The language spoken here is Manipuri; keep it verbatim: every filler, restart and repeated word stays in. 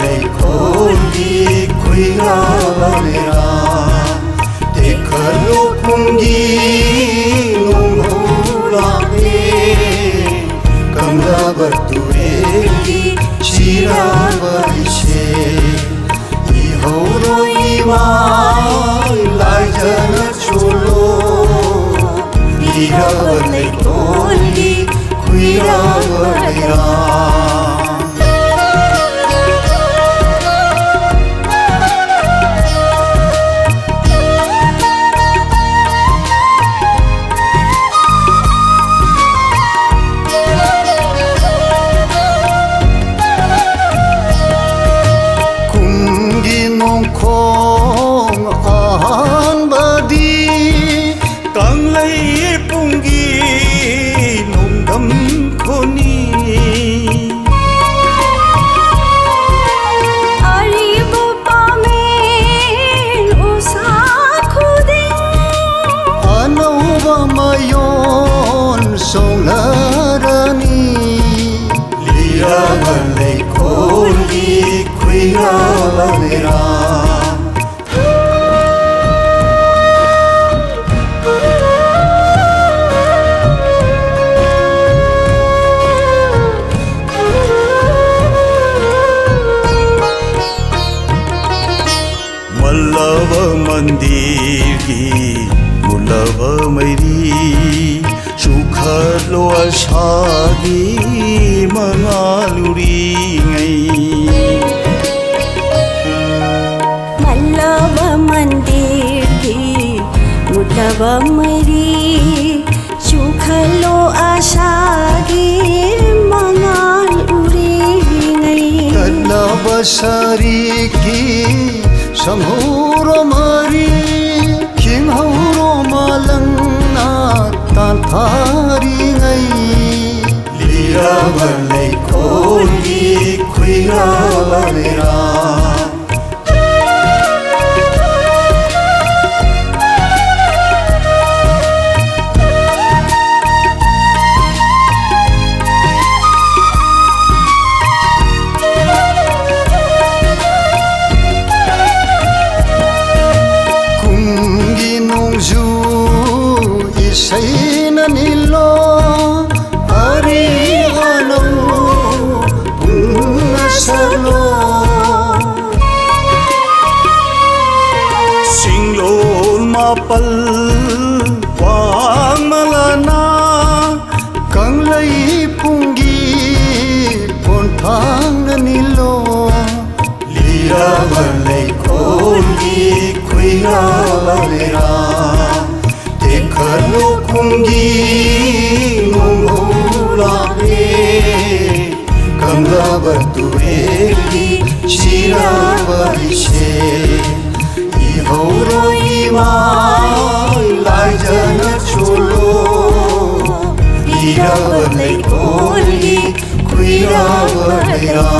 ꯂꯩꯀꯣꯜꯒꯤ ꯈꯨꯏꯔꯥꯕ ꯂꯩꯔꯥꯡ, ꯇꯦꯛꯈꯠꯂꯨ ꯄꯨꯡꯒꯤ ꯅꯣꯡꯍꯧ ꯂꯥꯛꯂꯦ, ꯀꯪꯂꯕ ꯇꯨꯔꯦꯜꯒꯤ ꯁꯤꯔꯕ ꯏꯁꯩ, ꯏꯍꯧꯔꯣꯏ ꯏꯃꯥ ꯂꯥꯏꯖꯅ ꯆꯣꯜꯂꯣ, ꯂꯤꯔꯕ ꯂꯩꯀꯣꯜꯒꯤ ꯈꯨꯏꯔꯕ ꯂꯩꯔꯥꯡ꯫ ꯀꯨꯝꯒꯤ ꯅꯣꯡꯈꯣꯡ ꯑꯍꯥꯟꯕꯗꯤ ꯀꯪꯂꯩꯄꯨꯡꯒꯤ ꯅꯣꯡꯗꯝ ꯈꯣꯟꯅꯤ꯫ ꯑꯔꯤꯕ ꯄꯥꯃꯦꯟ ꯎꯁꯥ ꯈꯨꯗꯤꯡ ꯑꯅꯧꯕ ꯃꯌꯣꯟ ꯁꯣꯡꯂꯔꯅꯤ꯫ ꯂꯤꯔꯕ ꯂꯩꯀꯣꯜꯒꯤ ꯈꯨꯏꯔꯕ ꯂꯩꯔꯥꯡ꯫ ꯃꯜꯂꯕ ꯃꯟꯗꯤꯔꯒꯤ ꯃꯨꯜꯂꯕ ꯃꯩꯔꯤ, ꯆꯨꯈꯠꯂꯣ ꯑꯁꯥꯒꯤ ꯃꯉꯥꯜ ꯎꯔꯤꯉꯩ꯫ ꯃꯜꯂꯕ ꯃꯟꯗꯤꯔꯒꯤ ꯃꯨꯠꯂꯕ ꯃꯩꯔꯤ, ꯆꯨꯈꯠꯂꯣ ꯑꯁꯥꯒꯤ ꯃꯉꯥꯜ ꯎꯔꯤꯉꯩ꯫ ꯀꯠꯂꯕ ꯁꯔꯤꯛꯀꯤ ꯁꯪꯍꯧꯔꯣ ꯃꯔꯤ, ꯈꯤꯡꯍꯧꯔꯣ ꯃꯥꯂꯪꯅ ꯇꯥꯟꯊꯥꯔꯤꯉꯩ꯫ ꯂꯤꯔꯕ ꯂꯩꯀꯣꯜꯒꯤ ꯈꯨꯏꯔꯕ ꯂꯩꯔꯥꯡ꯫ ꯂꯩꯀꯣꯜꯒꯤ ꯈꯨꯏꯔꯥꯕ ꯂꯩꯔꯥ, ꯇꯦꯛꯈꯠꯂꯨ ꯈꯨꯟꯒꯤ ꯅꯣꯡꯍꯧ ꯂꯥꯛꯂꯦ, ꯀꯪꯂꯕ ꯇꯨꯔꯦꯜꯒꯤ ꯁꯤꯔꯕ ꯏꯁꯩ, ꯏꯍꯧꯔꯣꯏ ꯏꯃꯥ ꯂꯥꯏꯖꯅ ꯆꯣꯜꯂꯣ, ꯏꯔꯕ ꯂꯩꯀꯣꯜꯒꯤ ꯈꯨꯏꯔꯥꯕ ꯂꯩꯔꯥ꯫